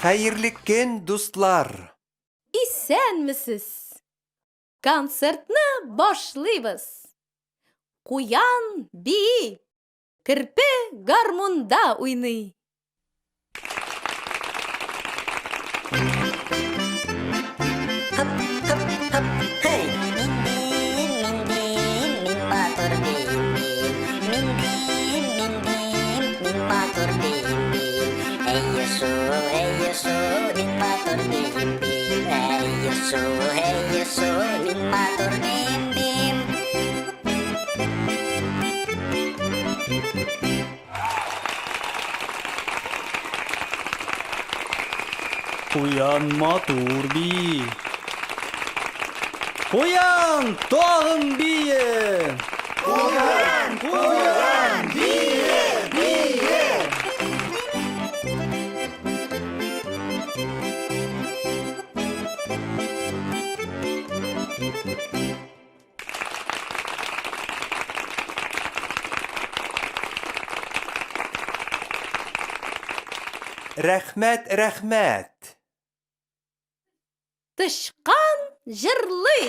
Хәерле көн, дуслар! Исәнмесез! Концертны башлыйбыз! Куян бии, керпе гармунда уйный. Хып, хып, хып, хей! Мин биим, мин биим, мин матур биим, биим. Мин биим, мин биим, мин матур биим, биим. Әйе шул, әйе шул, мин матур биим, биим. Әйе шул, әйе шул, мин матур биим, биим. Куян матур бии. Куян тагын бие! Куян, куян, бие, бие! Рәхмәт, рәхмәт. Тычкан җырлый.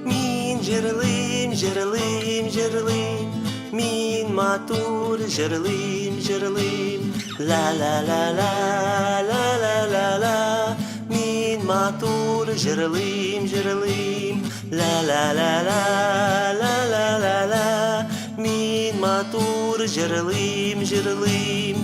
Мин җырлыйм, җырлыйм, җырлыйм, Мин матур җырлыйм, җырлыйм. Ла-ла-ла-ла, ла-ла-ла-ла. Мин матур җырлыйм, җырлыйм. Ла-ла-ла-ла, ла-ла-ла-ла. Мин матур җырлыйм, җырлыйм.